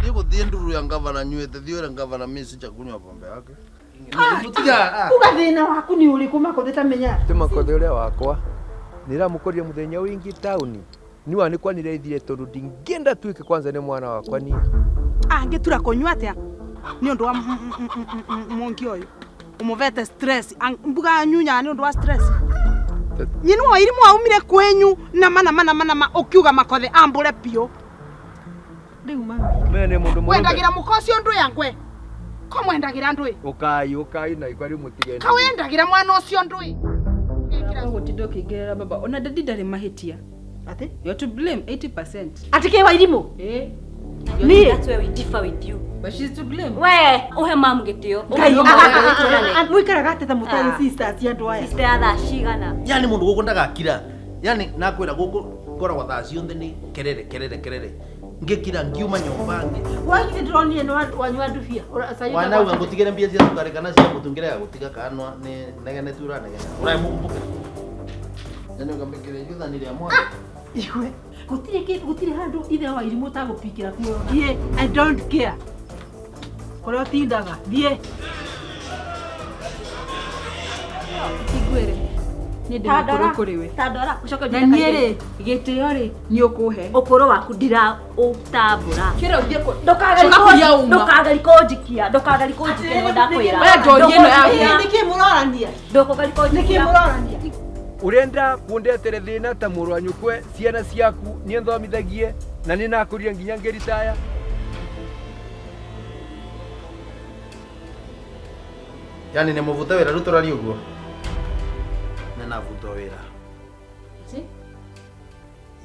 Thiĩ gũthiĩ nduru ya ngavana nyuĩte thiĩ ũre ngavana mimi sichakunywa pombe yake. Uga thĩna waku nĩ ũrĩkũ Makothe tamenya. Ti Makothe ũrĩa wakwa nĩramũkorire mũthenya ũingĩ taũni niwa nĩkwa nĩrethire tondũ ndingĩenda tuĩke kwanza nĩ mwana wakwa niĩ. Angĩtura kũnyua atĩa nĩ ũndũ wa mũngi ũyũ ũmũvete stress mbuga nyunyaga nĩ ũndũ wa stress. Nyina wa Irimũ aumire kwenyu na mana mana mana ma ũkiuga Makothe ambũre biũ. Rĩu mami. Mene nĩ mũndũ mũrũme. Wendagĩra mũka ũcio ndũ yangwe. Ko mwendagĩra ndũĩ? Ũkai ũkai na ikwa rĩu mũtigeni. Ka wendagĩra mwana ũcio ndũĩ? Gũtinda ũkĩingĩrĩra baba ona dadi ndarĩ mahĩtia. Atĩ? You're to blame 80%. Atĩ kĩ wa Irimũ? Eh. Niĩ? That's where we differ with you. But she's to blame. We, uhe mamu gĩtĩo. Ngai, Ũhe mũikaraga atĩ ta mũtarĩ Ah. sisters cia andũ aya. Sister ya thaa cigana. Yani mundu guku ndagakira. Yani nakwira guku ngoragwo thaa ciothe ni kerere kerere kerere. Ngikira ngiuma nyumba ngi. Wagithĩ ndĩronire nĩ wanyua ndubia. Wanauga ngutigire mbia cia cukari kana cia mutu ngirega gutiga kanwa ni negene tu uranegene. Urae mumbuke. Yani ukambikire yuthani ria mwana. Igwe. Gũtirĩ kĩndũ gũtirĩ handũ ithe wa Irimũ ũtagũpikĩra kuo. Thiĩ, I don't care. Kũrĩa ũtindaga, thiĩ. Kĩngwĩre. Niĩ ndĩ mũkũrũ kũrĩ we. Tandora, ũcoke Na ũnjĩre niĩ kaingĩ. rĩ, gĩtĩo rĩ, nĩ ũkũhe. Ũkũrũ waku ndiraũtambũra. Kĩra ũthiĩ kũ- Ndũkagari Coka kũrĩa uma. ndũkagari kũnjikia, ndũkagari kũnjikia nĩguo ndakwĩra. Oya njohi ĩno yaku. Nĩkĩ mũrorania? Ndũkũgari Nĩkĩ kũnjikia. mũrorania? Ũrenda kũndetere thĩna ta mũrũ wa nyũkwe ciana ciaku niĩ thomithagie na nĩ nakũria nginya ngĩritaya. Yani ni muvute wira riu tũraria ũguo. Nĩ nabutwo wĩra. Ati?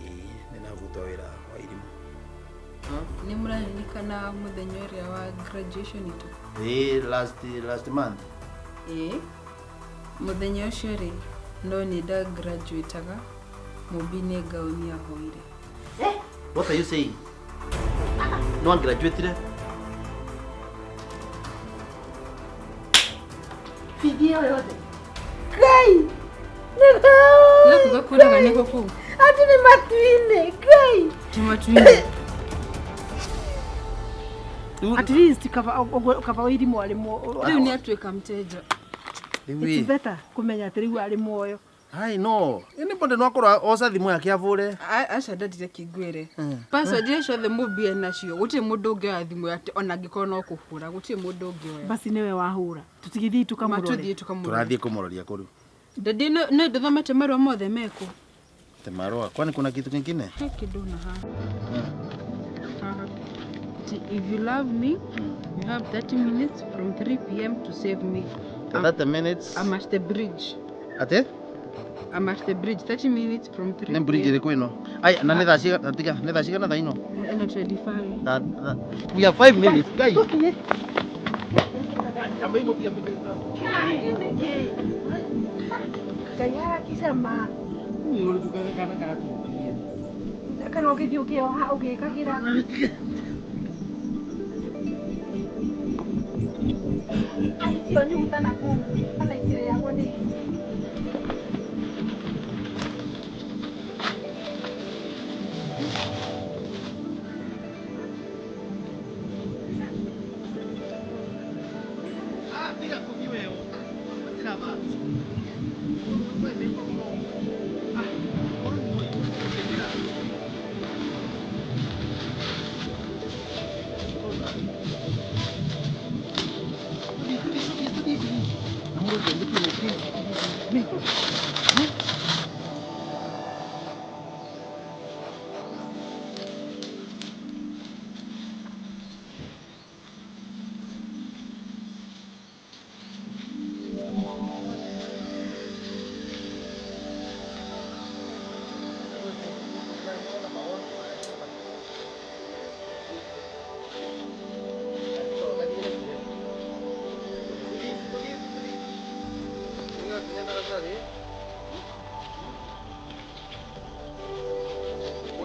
Ĩĩ, nĩ nabutwo wĩra wa Irimũ. Nĩ mũraririkana mũthenya ũrĩa wa graduation itũ? Ĩĩ, last month. Ĩĩ. Mũthenya ũcio rĩ, no nĩ nda graduateaga, Mũmbi nĩ ngauni ahoire. What are you saying? No one graduated? Bithi ĩyo yothe. Ngai! Gũkũ kũraga nĩkũ kũu? Atĩ nĩ matu-inĩ, Ngai! Ti matu-inĩ. At least kaba wa Irimũ arĩ muoyo. Rĩu nĩ atuĩka mteja. It's better kũmenya atĩ rĩu arĩ muoyo. Ai no, anybody no akorwo oca thimũ yake avũre. Aca ndandire kĩngwĩre. Password iria ciothe Mũmbi enacio, gũtirĩ mũndũ ũngĩoya thimũ yake ona angĩkorwo no kũhũra, gũtirĩ mũndũ ũngĩoya. Basi nĩwe wahũra. Tũtigĩthiĩ tũkamũrore. Matũthiĩ tũkamũrore. Tũrathiĩ kũmũroria kũu. Dadi nĩ ndũthomete marũa mothe mekũ? Te marũa, kwani kuna kitu kingine? He kĩndũ na haha. Haha. Ti, if you love me, you have 30 minutes from 3 p.m. to save me. 30 minutes. I'm at the bridge. Atĩ? I'm at the bridge. 30 minutes from 3 Nĩ bridge ĩrĩkũ ĩno? Ai, na nĩ thaa cigana, tiga, nĩ thaa cigana thaa ino? Ĩno 25. We have 5 minutes, guys. Ngai arakicama. Kana ũgĩthiĩ ũkĩoha ũgĩkagĩra. Icio nyuguta na kũu kana ikĩrĩagwo nĩ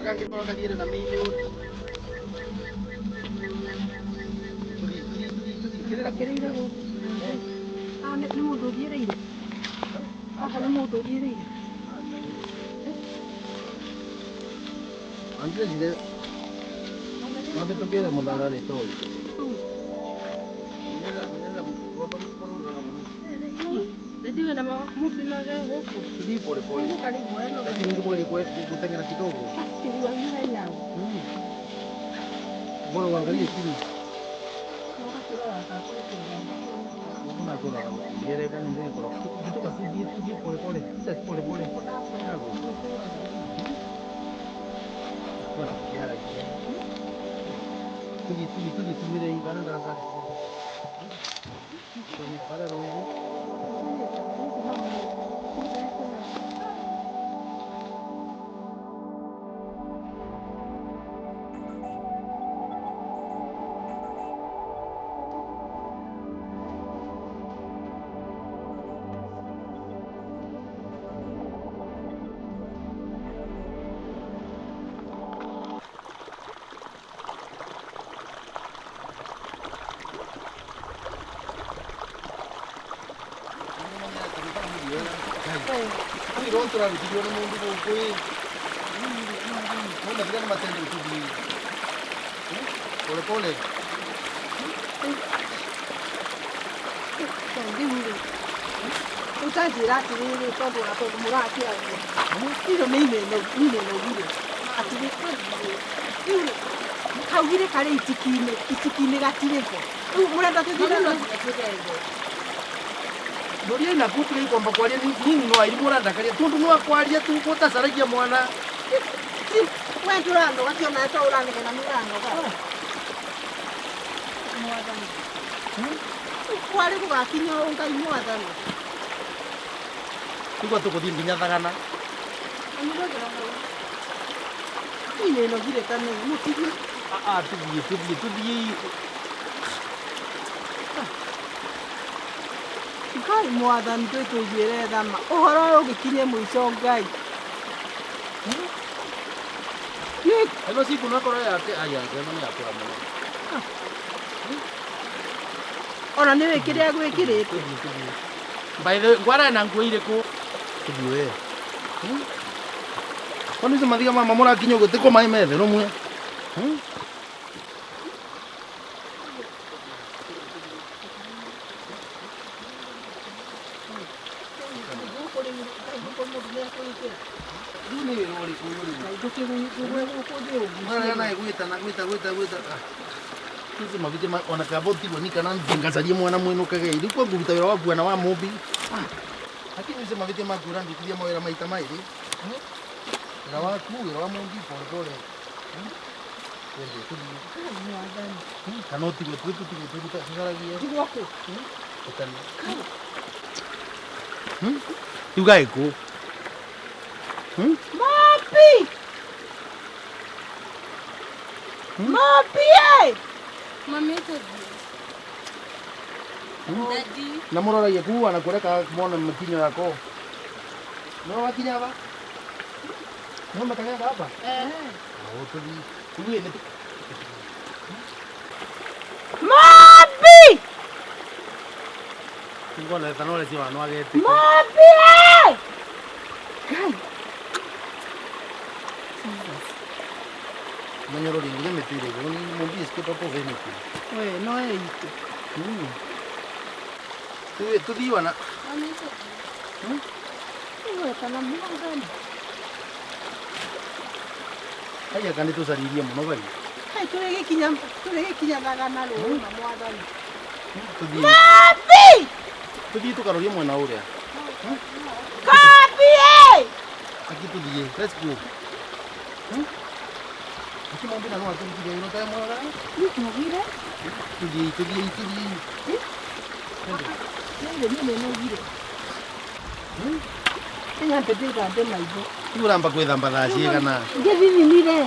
Kangĩkorwo kathiĩre na mĩinĩ. Kĩrĩra kĩrĩire gũkũ. Ah, nĩ mũndũ ũthiĩrĩire. Haha nĩ mũndũ ũthiĩrĩire. Andĩrĩcire mabĩtũkĩre mũthara rĩ toĩ. Tuthiĩ pole pole. Lakini ndio kwa kutengera kidogo. Bora uangalie chini. Pole pole. Pole pole. Pole pole. Utanjĩra atĩrĩrĩ tondũ ona tondũ mũrakĩaria icio nĩ inenogire atĩrĩ rĩu kaugire karĩ itikinĩ itikinĩ gatirĩ bo rĩu mũrenda tũthiĩ na Noria ina kutire ikomba kwaria nini no airi mũrandakaria tundu no akwaria tu gũtacaragia mwana. We ndũranoga ti ona to ũranegena nĩ ũranoga. Mwathani. Kwarĩ gũgakinya ũũ Ngai mwathani. Tiguo tũgũthiĩ nginya thagana. Inenogire ta nĩ mũthiĩ. Ah, tũthiĩ tũthiĩ tũthiĩ. Ngai mwathani twĩtũiguĩre thama ũhoro ũyũ ũgĩkinye mũico Ngai. Ĩno siku nakorwo yake aya ĩno nĩ yakũra mũno. Ona nĩ wĩ kĩrĩa gwĩkĩrĩte. By the way, ngwara na nguo irĩkũ? Tũthiĩ we. Kwani icio mathiga mama mũrakinya ũguo tiko maĩ methe rũmwe. Ona kabo tigwo ni kana ngingacarie mwana mwenu kage iri kwa nguruta wira waku na wa mumbi lakini ucio mavitie makura ndikuria mawira maita mairi wira waku wira wa mumbi pole pole twende tuthie kana utigwe tu tutige tucaragie Tigwo kũ? Utani Yuga ĩkũ? Mapi! Mapi! Mami Daddy. Na mũroragia kuu anakũreka mona makinyo yako. No wakinya ba? No makanyaga hapa? Eh. Oh, tuthi. Tuthi nĩ Mapi! Ngona thanole si wanu agete. Mapi! Ngai. Manyoro ringi metire ngo ni mumbi escape up of anything. We no ĩitũ. Tuthi tuthi wana. We kana mwathani. Haya kandi tucaririe muno bai. Kai tũrĩgĩkinya tũrĩgĩkinya thagana rũĩ na mwathani. Tuthi. Mapi! Tuthi tukarorie mwena ũrĩa. Kapi! Aki tuthie. Let's go. Aki mambi na no atũrutire ino ta mwara. Nĩtugire. Tuthie tuthie tuthie. Nĩ nĩ nĩnogire. Nyambe ndĩthambe maitho. Uramba kwĩthamba thaa cigana? Ngĩthithimire.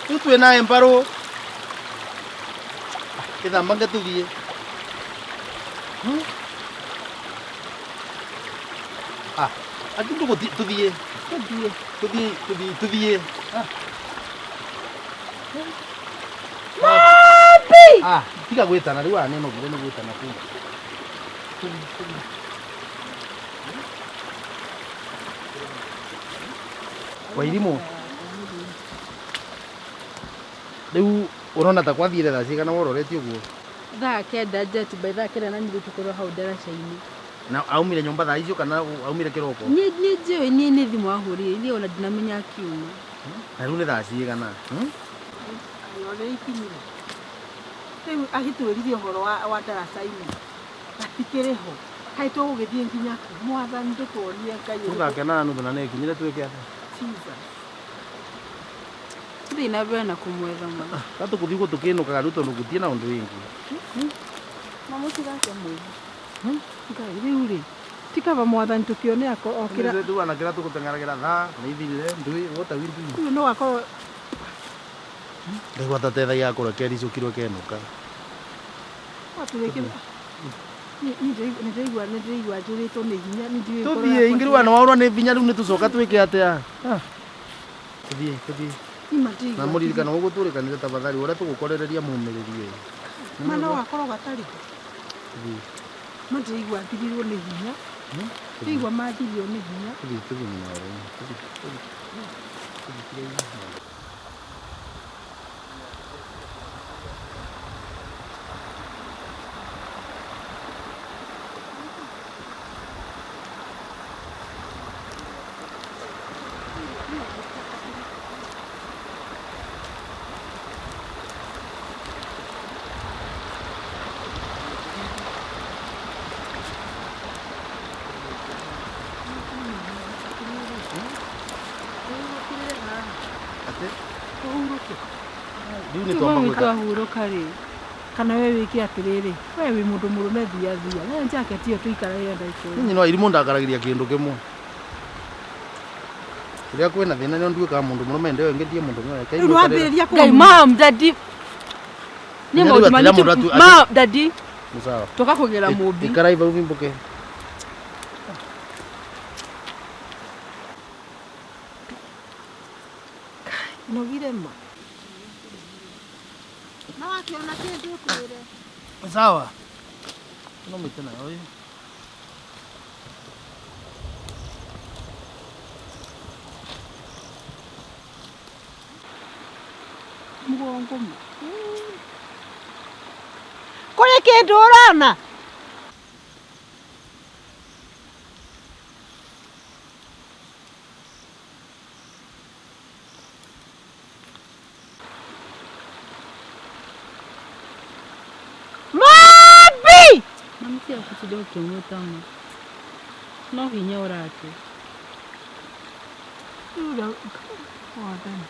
Rĩu twĩ naĩ mbarũ. Ĩthamba tũthiĩ. Ah. Ati ndũgũthiĩ tũthiĩ. Tũthiĩ. Tũthiĩ tũthiĩ tũthiĩ. Mami! Ah, tiga gwĩtana rĩu aya nĩnogire nĩ gwĩtana kũu. Wairimũ rĩu ũrona ta kwathire thaa cigana wororetie ũguo? 9:00 jet by 9:15 tukorwo hau ndaraca-inĩ. Na aumire nyũmba thaa icio kana aumire kĩroko? Niĩ niĩ njũĩ niĩ nĩ thimũ ahũrire niĩ ona ndinamenya akiuma. Na rĩu nĩ thaa cigana? Hmm? Yone ikinyire. Rĩu agĩtwĩrire ũhoro wa ndaraca-inĩ. Gatikĩrĩ ho. Kaĩ tũgũgĩthiĩ nginya kũ? Mwathani ndũtuonie Ngai ũrĩkũ. Thaa kenda na nuthu na nĩ ĩkinyire twĩke atĩa? Jesus. Tũthiĩ na mbere na kũmwetha ma. Ta tũkũthiĩ ũguo tũkĩinũkaga rĩu tondũ gũtirĩ na ũndũ wĩngĩ. Mamũtigake mũru. Ngai rĩu rĩ ti kaba mwathani tũkĩone okĩra. Rĩu ona kĩrĩa tũgũteng'eragĩra thaa nĩ ithirire ndui gũtagwi ndui. Rĩu no akorwo Ndaigua ta tethagia kũreke ricũkirwo kenũka. Watũrĩke. Nĩ ndĩraigua njũrĩtwo nĩ hinya nĩ ndiũĩ ngoro Tũthiĩ yakwa ingĩ rĩu ana waũrwo nĩ binya rĩu nĩ tũcoka twĩke atĩa? Tũthiĩ tũthiĩ. Ima ndĩraigua Na mũririkano ũguo tũrĩkanĩre tafadhali ũrĩa tũgũkorereria mũmĩrĩrie. Ma no akorwo gatarĩ ho. Tũthiĩ. Ma ndĩraigua thirĩrwo nĩ hinya. Ndĩraigua mathirio nĩ hinya. Tũthiĩ tũthiĩ mwena wa ũrĩa. Tũthiĩ tũthiĩ. Tũthiĩ. Rĩu nĩ twamba Mami gwĩka. twahurũka rĩ. Kana we wĩke atĩrĩrĩ, we wĩ mũndũ mũrũme thia thia. We jacket ĩyo tũikarage ndagĩka ĩyo. Nyina wa irimũ ndakaragĩria kĩndũ kĩmwe. Rĩrĩa kwĩna thĩna nĩo nduĩkaga mũndũ mũrũme ndĩo ĩngĩ ndiĩ mũndũ mũrũme. Rĩu nĩwambĩrĩria Ngai mom daddy. Nĩ Rĩu maũndũ atĩra manyu mũndũ atu- mom daddy Nĩ sawa. tũka kũgĩra mũmbi. Ikarai vau vimbũke. Nogire ma. Na wakĩona kĩndũ ũkwĩre. Sawa. No mĩte nayo ĩ. Mũgongo ma. Kũrĩ kĩndũ ũrona? Mami! Mami tiga gũtinda ũkĩmwĩta ma. No hinya ũrate. Rĩu mwathani.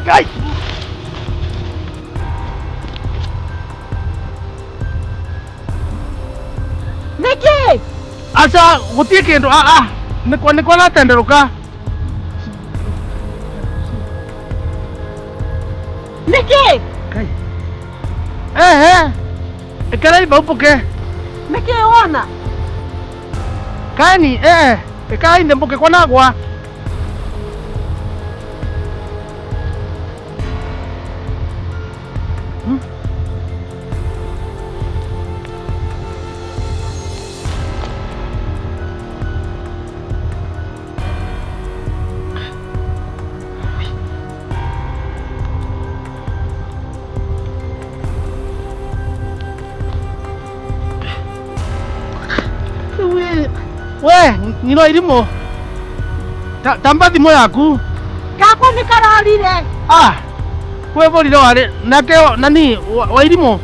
Ngai! Nĩkĩ? Aca gũtirĩ kĩndũ ah ah nĩkwa nĩkwa natenderũka. Nĩkĩ? Ngai. Ehe. Ikarai vau mbũke. Nĩkĩ wona? Kani eh ikarai thĩ mbũke kwa nagwa. We, nyina irimũ. Tamba thimũ yaku. Gakwa nĩ karorire. Ah. We borire warĩ nake nani wa irimũ.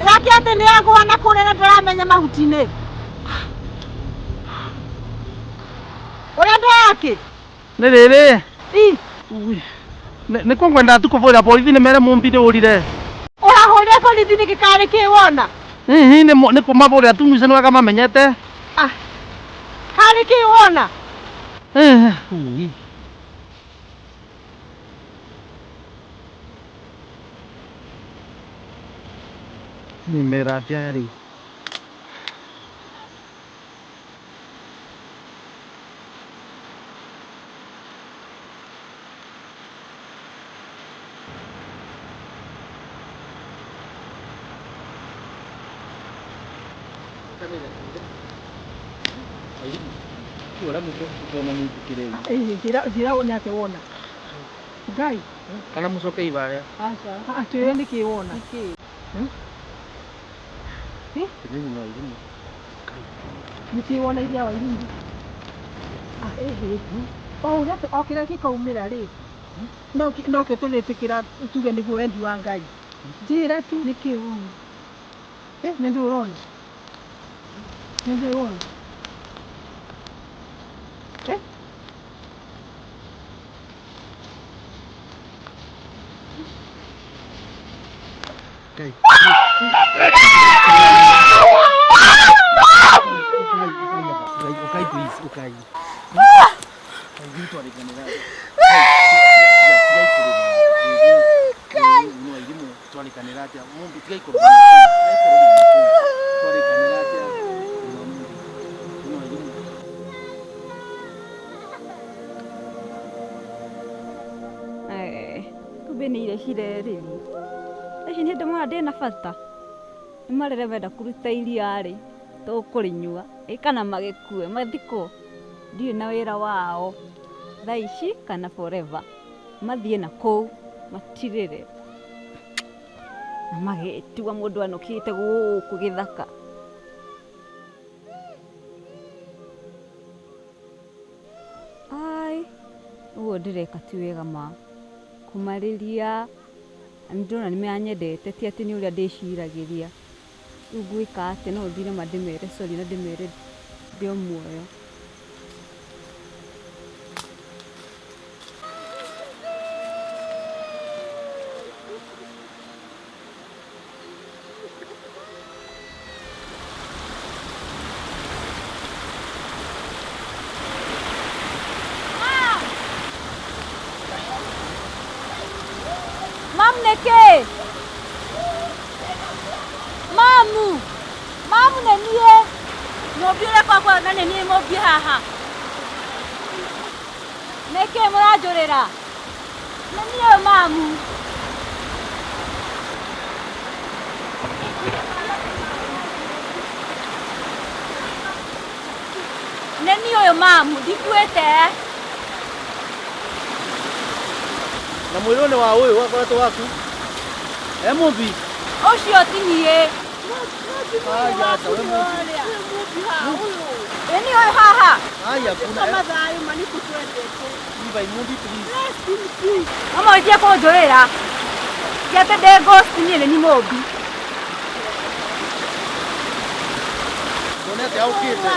Gake atĩ nĩ agũa na kũrĩa na ndĩramenya mahuti-inĩ. Ũrenda akĩ? Nĩ rĩrĩ. Ĩ. Nĩ kũngwenda tu kũbũrĩra borithi nĩ mere mũmbi nĩ ũrire. Ũrahũrĩra borithi nĩkĩ karĩ kĩ wona? Hihi nĩ kũmabũrĩra tu nuce nĩ wega mamenyete. Ah. Karĩ kĩ wona? Eh, ui. Nĩ mera atĩa rĩu? Njĩra nĩ atĩa wona? Ngai. Kana mũcoke ibarĩa. Aca. Atwĩre nĩkĩ wona? Nĩkĩ wona iria wa irimũ? Ah, ĩhĩ. O ũrĩa o kĩrĩa gĩkaumĩra rĩ, nokĩo tũrĩtĩkĩra tuge nĩguo wendi wa Ngai. Njĩra tu nĩkĩ wona? Nĩ ndũ ũrona? Nĩ ndũ ũrona? Eh? Ngai. Ukai please, ukai. Kumbe nĩ irehire rĩu. Ici nĩ hĩndĩ mwana ndĩna bata. Nĩ marĩre menda kũruta iria rĩ, tũkũrĩnyua. Ĩ kana magĩkue mathikwo. Ndirĩ na wĩra wao. Thaa ici kana forever. Mathiĩ na kũu matirĩre. Na magĩtua mũndũ anũkĩte gũkũ gĩthaka. Ai, ũguo ndĩreka ti wega ma. Kũmarĩria, na nĩ ndĩrona nĩ manyendete ti atĩ nĩ ũrĩa ndĩciragĩria. Rĩu ngwĩka atĩa no thire ma ndĩmere sorry na ndĩmere ndĩ o muoyo. Mam nĩkĩ? Mamu! Mamu nĩ niĩ. Mũmbi ũrĩa kwakwa na nĩ niĩ mũmbi haha. Nĩkĩ mũranjũrĩra? Nĩ niĩ ũyũ mamu. Nĩ niĩ ũyũ mamu, ndikuĩte. Na mwĩrĩ ũyũ nĩ wa ũyũ wakoretwo waku. E mũmbi. Ũcio ti niĩ. Aya, aca we mũmbi. Ĩ niĩ ũyũ haha. Aya, kuna. Mathayũ ma nĩkũtwendete. Iba mũmbi please. Rest in peace. Mama wĩtie kũnjũrĩra. Ti atĩ ndĩ ghost niĩ nĩ niĩ mũmbi. Ndonete aukĩte.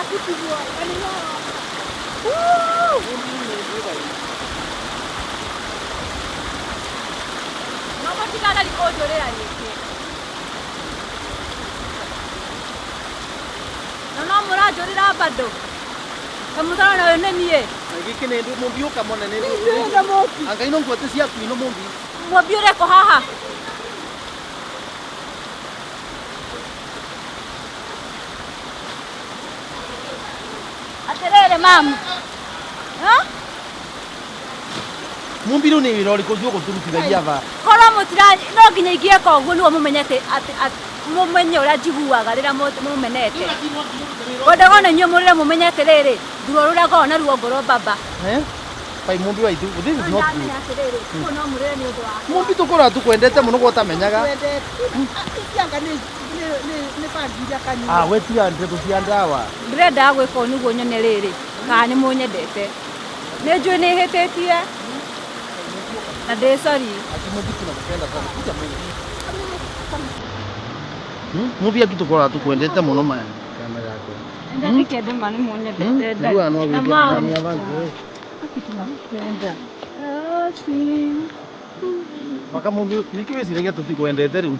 Mama tigageria kũnjũrĩra rĩngĩ. Na no mũranjũrĩra bado. Ta mũtarona ũyũ nĩ niĩ. Na gĩkĩ nĩ ndũ mũmbi ũka mone nĩ ndũ. Ndĩrenda mũmbi. Anga ino ngwete ciaku ino mũmbi. Mũmbi ũrĩkũ haha? Atĩrĩrĩ mamu. Ha? Mũmbi rĩu nĩ wĩra ũrĩkũ ũcio ũgũtũrutithagia thaa? Korwo mũtira no nginya ingĩeka ũguo nĩguo mũmenye atĩ mũmenye ũrĩa njiguaga rĩrĩa mũmenete. Ngwendaga ona inyuĩ mũrĩre mũmenye atĩrĩrĩ, ruo rũrĩa ngoragwo naruo ngoro baba. Eh? Pai mũmbi waitu, this is not good. Ndamenya atĩrĩrĩ, ũguo no mũrĩre nĩ ũndũ wakwa. Mũmbi tũkoragwo tũkwendete mũno gwa ũtamenyaga. Icianga nĩ bangi iria kanyua. Ah, we tiga ndeto cia ndawa. Ndĩrendaga gwĩka ũũ nĩguo nyone rĩrĩ kana nĩ mũnyendete. Nĩ njũĩ nĩ hĩtĩtie na ndĩ sorry. Ati mũmbi tunakupenda sana. Kuja mũmbi. Mũmbi aki tũkoragwo tũkwendete mũno man. Kama yako. Ndandike andũ ma nĩ munyendete. Rĩu no wĩke na bangi. Maka mundu niki wiciragia tutikwendete riu.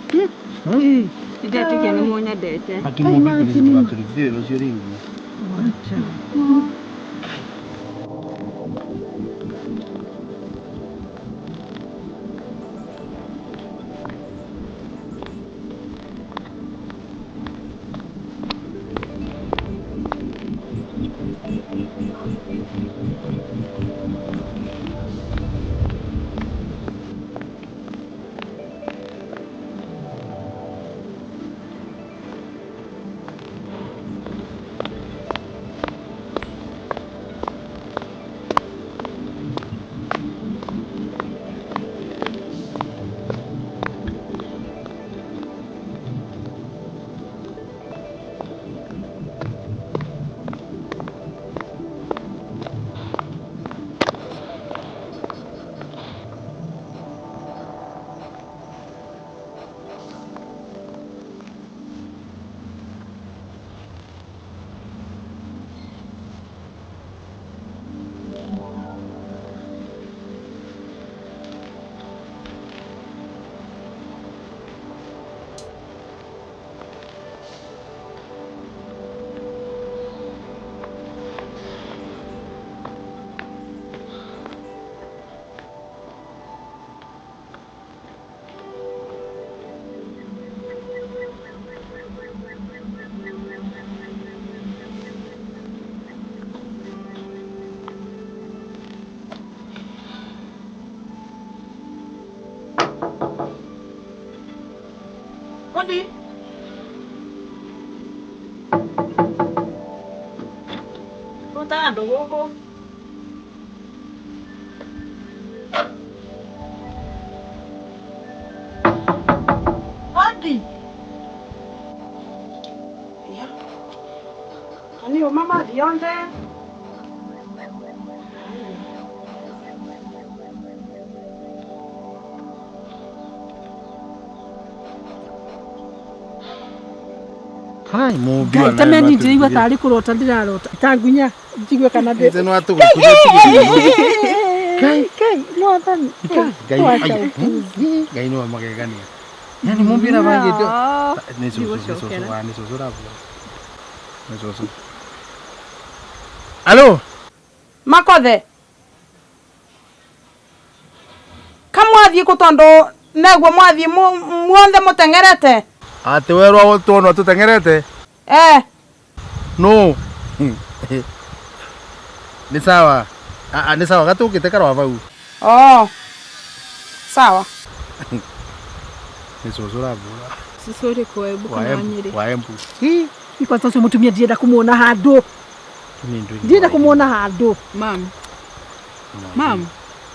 Ndetĩkia nĩ munyendete. Lakini mundu nĩ tũrutithie wĩra ũcio rĩngĩ. Kondi. Ruta andũ gũkũ. Kondi. Ya. Ani o mama dionde. Hai mumbi Ngai ta meni ndiraigua tarĩ kũrota ndĩrarota ta ngunya njigue kana ndĩ Nĩ watũgũkũria. Ngai Ngai mwathani Ngai Ngai nĩwe magegania. Yani mumbi na bangi ndio. Nĩ cũcũ nĩ cũcũ wa nĩ cũcũ rabua. Nĩ cũcũ. Alo. Makothe. Kamwathiĩ kũ tondũ neguo mwathiĩ muothe mũteng'erete? Atĩ werwo tuonwo tũteng'erete? Eh. No. Nĩ sawa. Nĩ sawa gatũkĩte karwa bau. Oh. Sawa. Nĩ cũcũ rabua. Cũcũ ũrĩkũ wa Embu kana wa Nyĩrĩ? Wa Embu. Ni kwanza ũcio mũtumia ndirenda kũmuona handũ. Ndirenda kũmuona handũ. Mam. Mam.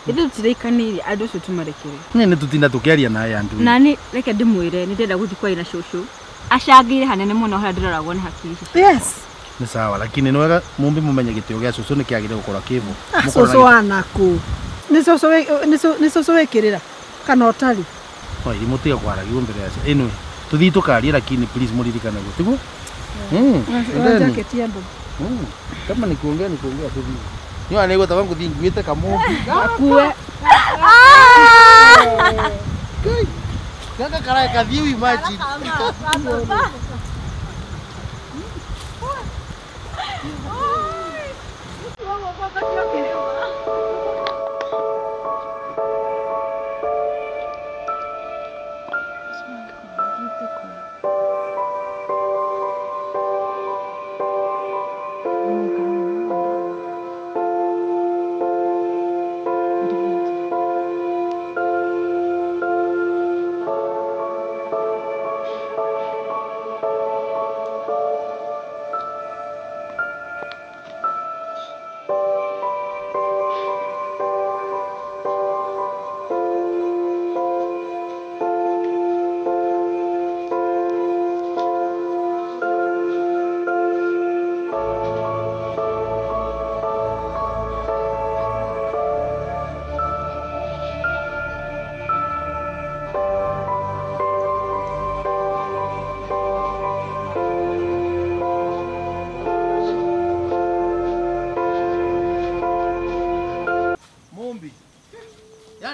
Ithuĩ tũtiraikanĩire andũ acio tũmarekere. Nĩ tũtinda tũkĩaria naye andũ. Nani reke ndĩmwĩre nĩ ndĩrenda gũthiĩ kwaria na cũcũ. Acangĩire hanene mũno harĩa ndĩroragwo nĩ hakiri ici. Yes. Nĩ sawa lakini nĩ wega mumbi mumenye gĩtĩo gĩa cũcũ nĩ kĩagĩrĩire gũkorwo kĩvo. Cũcũ wanaku. Nĩ cũcũ wĩkĩrĩra kana ũtarĩ? No irimũ tiga kwaragio mbere ya anyway tũthiĩ tũkarie lakini please mũririkane guo tiguo? Jacket ya mbu. Kama ni kuongea ni kuongea tũthiĩ. Niĩ wanĩigua ta ngũthiĩ nguĩte kamũmbi. Gakue. Ngai. Gaka karae kathiĩ imagine.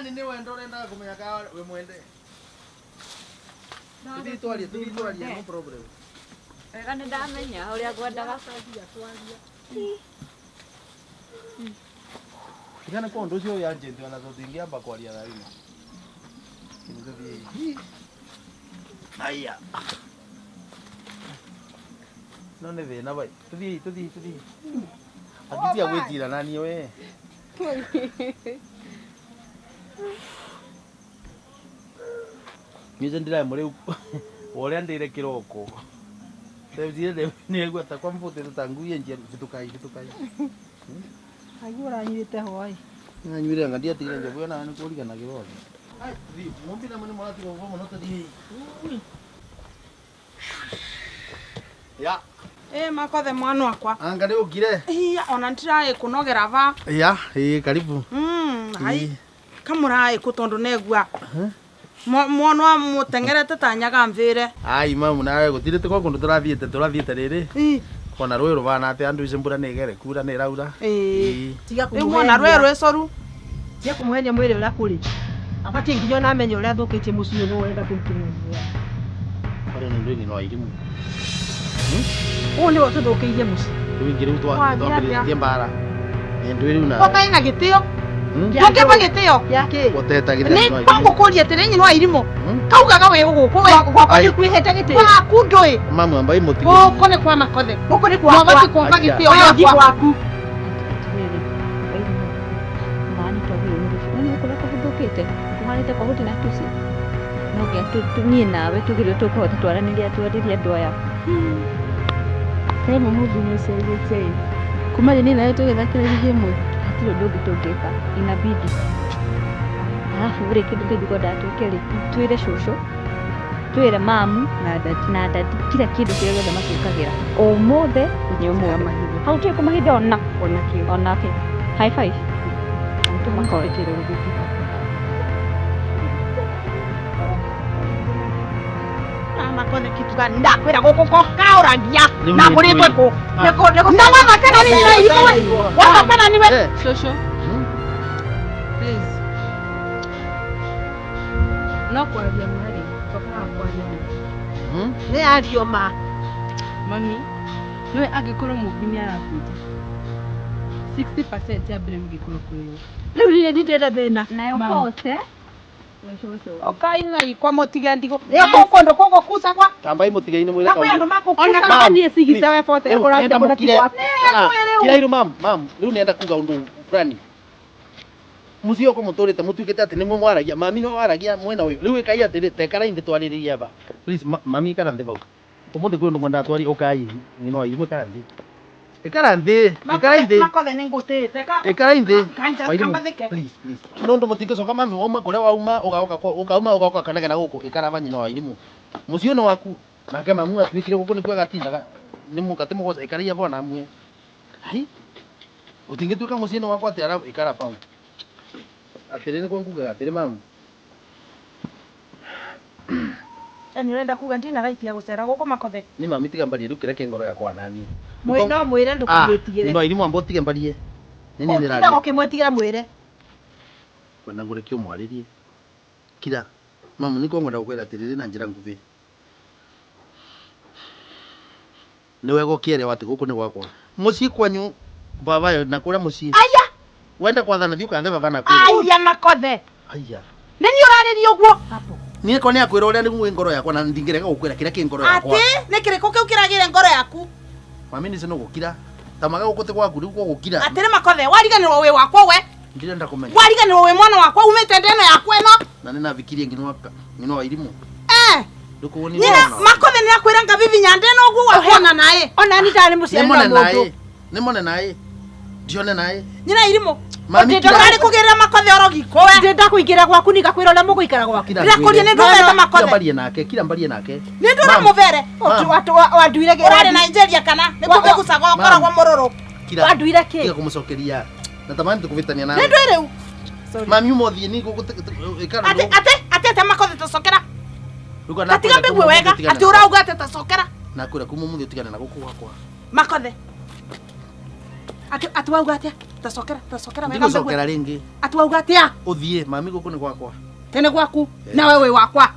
Yani nĩ wendo ũrendaga kũmenya kana wĩ mwende. Tũthiĩ twarie, tũthiĩ twarie, no problem. Wega nĩ ndamenya ũrĩa ngwendaga. Tigana kwa ũndũ ũcio ũyũ agent ona tũtingĩamba kwaria thaa ino. Kĩndũ tũthiĩ. Aya. No nĩ thĩna bai. Tũthiĩ, tũthiĩ, tũthiĩ. Angĩtiga gwĩtira naniĩ we. Niĩ ndĩraĩ mũrĩu ũrĩa ndĩire kĩroko. Ndĩrire nĩegua ta kwa mvutĩte ta ngui enjia bitukai bitukai. Aigua ũranyuĩte hwaĩ. Nganyuire anga ndiatigire njobu ona nĩ kũrigana gĩothe. Ai, thiĩ, mũmbi na mũnĩ mũratiga gũkũ mũno tũthiĩ. Ya. Eh makothe mwana wakwa. Anga nĩ ũkire? Iya ona ndiraĩ kũnogera va. Ya, ĩ karibu. Hai. Kamũraĩ kũ tondũ negua. Mwana mũteng'erete ta nyaga mvĩre. Ai mamu nawe gũtirĩ tũko kũndũ tũrathiĩte tũrathiĩte rĩrĩ. Kona rũĩ rũbana atĩ andũ ici mbura nĩ ĩgere kura nĩ ĩraura. Tiga Rĩu mwana rũĩ rwĩcoru. Tiga kũmũhenia mwĩrĩ ũrĩa kũrĩ. Abatiĩ nginya ona amenye ũrĩa athũkĩtie mũciĩ ũyũ ũrenda kũrutĩrwo wĩra. Ũrĩa nĩ ndũĩ no irimũ. Ũũ nĩwe ũtũthũkĩirie mũciĩ. Rĩu ingĩ rĩu twambĩrĩrĩtie mbara. Nĩ ndũĩ rĩu nawe. Ũtarĩ na gĩtĩo. Ndũngĩmba gĩtĩo. Gĩa kĩ? Ũtetagĩrĩra Nĩ kwangũkũria atĩrĩ nyina wa irimũ. Kaugaga wĩ gũkũ we. Gwakwa nĩ kwĩhete gĩtĩo. Gwaku ndũĩ. Mamu ambai mũtige. Gũkũ nĩ kwa makothe. Gũkũ nĩ gwakwa. Mwabatiĩ kũmba gĩtĩo Gwaku. gwaku. Atĩrĩrĩ, Wairimũ, mani twagĩrĩirwo nĩ gũcemania nĩ ũkũrĩa kũhũthũkĩte kũhanĩte kwa gũtĩ na tuci. No nginya niĩ nawe tũgĩrĩirwo tũkũhota twaranĩria twarĩrie andũ aya. Kaĩ mũmũthĩ nĩũcenjetie ĩ. Kuma rĩ niĩ nawe tũgĩthakĩra ĩmwe. Hatirĩ ũndũ ũngĩ tũngĩka, inabidi. Alafu rĩ kĩndũ kĩngĩ ngwendaga twĩke rĩ, twĩre cũcũ, twĩre mamu na dadi kila kĩndũ kĩrĩa gĩothe matwĩkagĩra. Ũmũthĩ nĩ ũmũthĩ. Hau tũrĩ kũmahinda ona onake. High five. Tũmakoe. Makothe kitu gani ndakwĩra gũkũ ko kaũragia na ngũrĩtwe kũ na wathakana nĩ nyina irimũ we wathakana nĩ we Shosho. Please. No kwaria mwarĩ, twakaga kwaria ma. Nĩ ario ma. Mami, nĩwe angĩkorwo mũmbi nĩ arakwĩte. 60% ya blame ĩngĩkorwo kũrĩ we. Rĩu niĩ ndirenda thĩna. Nayo bote. Okai na ikwa mũtige ndigũ. Nĩ kũndũ kũgũ kucagwa. Tambai mũtige-inĩ mwĩre Kwĩ andũ makũkucaga. Ona kama niĩ cigite we bote Nenda mũkire. Kira iru mam, mam, rĩu nenda kuga ũndũ fulani. Mũciĩ ũkũ mũtũrĩte mũtuĩkĩte atĩ nĩmwe mwaragia, mami no waragia mwena ũyũ. Rĩu ĩkai atĩrĩ, tekara thĩ twarĩrĩrie aba. Please, mami ikara thĩ hau. Ũmũthĩ kwĩ ũndũ ngwendaga twarie, ũkai, no irimũ ikara thĩ. Ikara thĩ, ikara thĩ. Makothe nĩ ngũtĩte. Ikara thĩ. Kanja Wairimũ, kambathĩke. please, please. No ũndũ mũtingĩcoka mami wauma kũrĩa wauma ũgaũka ũkauma ũgaũka kanegena gũkũ ikara ba nyina wa irimũ. Mũciĩ ũyũ nĩ waku. Nake mamu atuĩkire gũkũ nĩkuo agatindaga. Nĩ mũkate mũgwanja ikaraia bwana mwe. Hai. Ũtingĩtuĩka mũciĩ nĩ wakwa atĩ ara ikara pau. Atĩrĩ nĩkuo ngugaga atĩrĩ mamu. Yaani ũrenda kuga ndina right ya gũcera gũkũ makothe. Nĩ mami tiga mbarie rĩu kĩrĩa kĩ ngoro yakwa nani. No mwĩre ndũkĩmwĩtigĩre. No irimũ amba ũtige mbarie. Nĩ niĩ Ũtinda ndĩraria. gũkĩmwĩtigĩra mwĩre. Kwenda ngũrĩkie ũmwarĩrie. Kira. Mamu nĩkuo ngwenda gũkwĩra atĩrĩrĩ na njĩra nguhĩ. Nĩ wega ũkĩerewa atĩ gũkũ nĩ gwakwa. Mũciĩ kwanyu baba yo na kũrĩa mũciĩ. Aya. Wenda kwathana thiĩ ũkathe baba na kũrĩa. Aya makothe. Aya. Nĩ niĩ ũrarĩria ũguo. Niĩ ko nĩ akwĩra ũrĩa nĩguo ngoro yakwa na ndingĩrega gũkwĩra kĩrĩa kĩ ngoro yakwa. Atĩ nĩ kĩrĩkũ kĩu kĩragĩre ngoro yaku? Mami nĩ no gũkira. Tamaga gũkũ ti gwaku rĩu gũgũkira. Atĩrĩ makothe wariganĩrwo wĩ wakwa we. Ndirenda kũmenya. Wariganĩrwo wĩ mwana wakwa umĩte nda ĩno yakwa ĩno. Na nĩ nabikirie ngino wa irimũ. Eh. Ndũkũwoni Nyina makothe nĩ akwĩra ngabibinya nda ĩno ũguo wakuona naĩ. Ona niĩ ndarĩ mũciari Nĩmone na mũndũ. naĩ. Nĩmone naĩ. Ndione naĩ. Nyina irimũ. Mami kira. Ndũrarĩ kũgĩrĩra makothe oro giko we. Ndĩrenda kũingĩra gwaku nĩngakwĩra ũrĩa mũgũikara gwaku. Kira Ndĩrakũria nĩ ndũmete Kira makothe. mbarie nake, kira mbarie nake. Nĩ ndũramũbere. Wanduire kĩ? Ũrarĩ Nigeria kana? Nĩkuo kwĩgucaga ũkoragwo mũrũrũ. Kira. Wanduire kĩ? Tiga kũmũcokeria. Na tamani tũkũvĩtania Nĩ nawe. ndũĩ rĩu. Mami ũmũthiĩ nĩ gũkũ ikara. Atĩ atĩ atĩ atĩ makothe tũcokera. Gatiga mbĩgue wega. Atĩ ũrauga atĩ tũcokera. Nakwĩra kuma ũmũthĩ ũtigane na gũkũ gwakwa. Makothe. Atĩ atĩ wauga atĩa? Tacokera tacokera wega. Ndigũcokera rĩngĩ. Ati wauga atia? Ũthiĩ mami gũkũ nĩ gwakwa. Tene gwaku nawe wĩ wakwa.